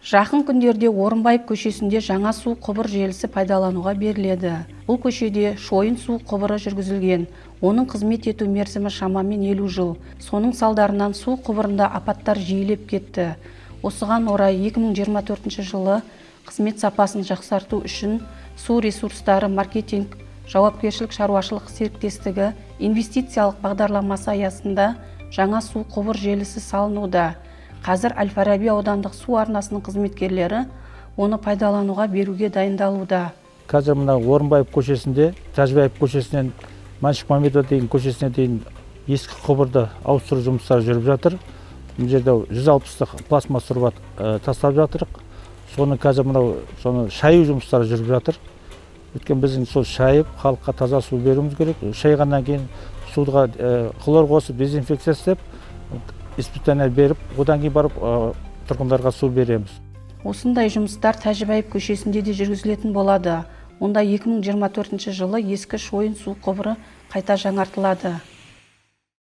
Жақын күндерде Орынбаев көшесінде жаңа су құбыр желісі пайдалануға беріледі. Бұл көшеде шойын су құбыры жүргізілген. Оның қызмет ету мерзімі шамамен 50 жыл. Соның салдарынан су құбырында апаттар жиілеп кетті. Осыған орай 2024 жылы қызмет сапасын жақсарту үшін «Су ресурстары маркетинг жауапкершілік шаруашылық серіктестігі» инвестициялық бағдарламасы аясында жаңа су құбыр желісі салынуда. Қазір Әл Фараби аудандық су арнасының қызметкерлері оны пайдалануға беруге дайындалуда. Қазір мына Орынбаев көшесінде Тәжібаев көшесінен Мәншүк Мәметова деген көшесіне дейін ескі құбырды ауыстыру жұмыстары жүріп жатыр. Мына жерде 160-тық пластмасс труба тастап жатырық. Соны қазір мынау соны шаю жұмыстары жүріп жатыр, өйткені біздің сол шайып, халыққа таза су беруіміз керек. Шайғаннан кейін суға хлор қосып, дезинфекция істеп, испытание беріп, одан кейін барып тұрғындарға су береміз. Осындай жұмыстар Тәжібаев көшесінде де жүргізілетін болады. Онда 2024 жылы ескі шойын су құбыры қайта жаңартылады.